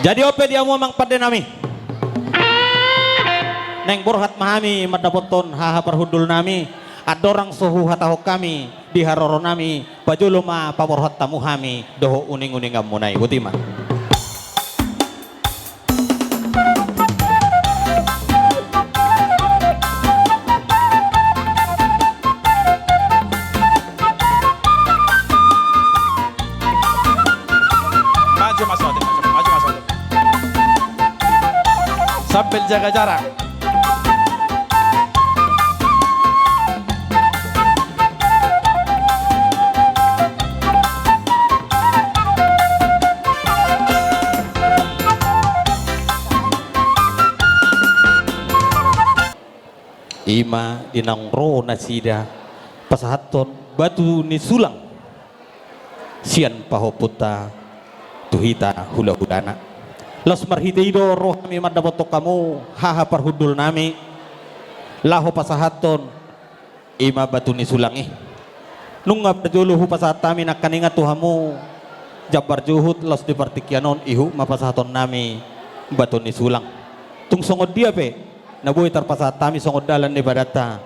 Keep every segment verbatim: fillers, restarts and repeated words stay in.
Jadi on pe di hamu amang pande nami. Naeng borhat ma hami mandapothon haha parhundul nami, andorang so huhatahon hami di haroro nami, pajolo ma paborhat hamu hami dohot uning-uninganmuna i, boti ma. Maju, Mas Odi, maju, maju, Mas Odi. Sambil jaga jarak. Ima di naung ro nasida pasahathon batu ni sulang sian pahompunta tu hita hulahulana. Laos marhite i do ro hami mandapothon hamu haha parhundul nami, laho pasahathon ima batu ni sulang i. Nunga parjolo hupasahat hami nangkaningan tu hamu jambar juhut, laos di partingkian on ihut ma pasahaton nami batu ni sulang. Tung songon dia pe na boi tarpasahat hami songon dalan ni badanta,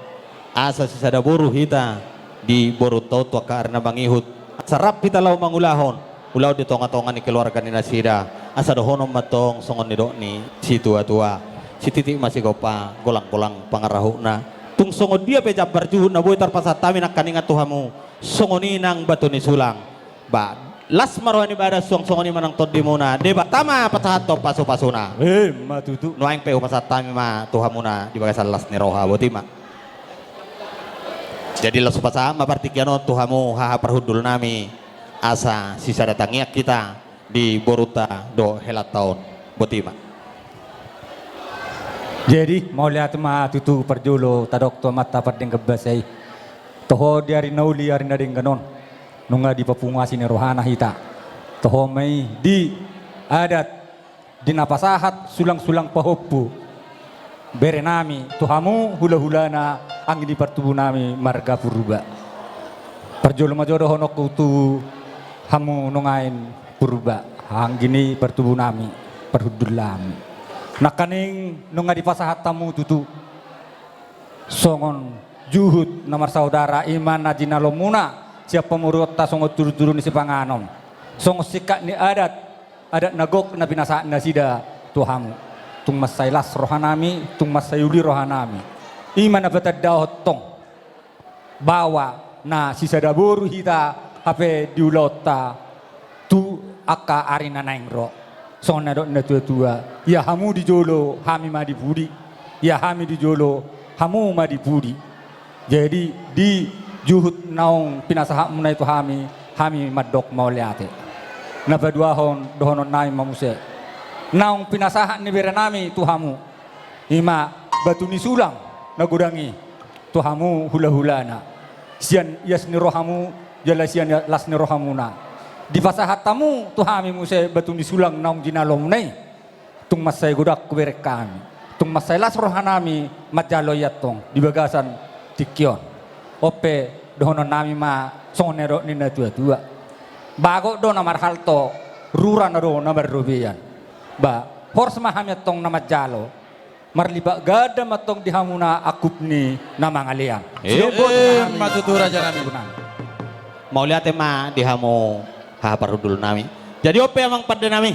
asa sisada boru hita di borunta on tu angka ari na mangihut, asa rap hita laho mangulahon ulaon di tonga-tonga ni keluarga ni nasida, asa dohonon ma tong songon nidok ni situa-tua: Sititik ma sigompa, golang-golang pangarahutna. Tung songon dia pe jambar juhut na boi tarpasahat hami nangkaningan tu hamu, songon i nang batu ni sulang. Ba, las ma roha ni badan suang songon i ma nang tondimuna, Debata ma pasahathon pasu-pasuna. Emma tutu. Nuaeng pe hupasahat hami ma tu hamuna di bagasan las ni roha, boti ma. Jadi laos hupasahat ma partingkian on tu hamu haha parhundul nami, asa sisada tangiang hita di borunta dohot helanta on, boti ma. Jadi mauliate ma tutu parjolo tadok tu Amanta Pardenggan Basa i. Toho di ari na uli, ari na denggan on, nunga dipapungu asi ni rohana hita. Toho ma i di adat di na pasahat sulang-sulang pahompu bere nami tu hamu hula-hulana, anggi ni partubu nami marga Purba. Parjolo ma jo dohononku tu hamu nuaeng Purba, anggi ni partubu nami, parhundul nami. Nangkaning nunga dipasahat hamu tutu songon juhut na marsaudara, ima na jinalomuna sian pamoruonta songon tudu-tudu ni sipanganon, songon singkat ni adat, adat na gok na pinasahat nasida tu hamu. Tung mansai las roha nami, tung mansai uli roha nami. Ima na patandahon tong bahwa na sisada boru hita hape di ulaonta tu angka ari na naeng ro. Songon na nidok ni natua-tua: Ia hamu di jolo, hami ma di pudi. Ia hami di jolo, hamu ma di pudi. Jadi di juhut naung pinasahatmuna i tu hami, hami mandok mauliate. Na paduahon dohonon nami ma muse naung pinasahat ni bere nami tu hamu, ima batu ni sulang na godang i tu hamu hula-hulana, sian ias ni rohamu jala sian las ni rohamuna. Dipasahat hamu tu hami muse batu ni sulang naung jinalomuna i. Tung mansai godang hubereng hami, tung mansai las roha nami manjalo i antong di bagasan tingki on. On pe dohonon nami ma songon na nidok ni natua-tua: Bagot do na marhalto, rura na do na marrobean. Ba, horas ma hami antong na manjalo, marlipat ganda ma antong di hamuna angkup ni na mangalean. Emma tutu, raja nami. Mauliate ma di hamu haha parhundul nami. Jadi on pe amang pande nami,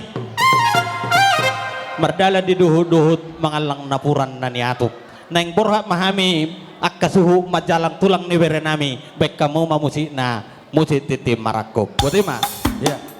mardalan di duhut-duhut mangallang napuran na niatup, naeng borhat ma hami angka suhut manjalang tulang ni bere nami. Baen hamu ma musikna, musik tintin marangkup, boti ma. Ia.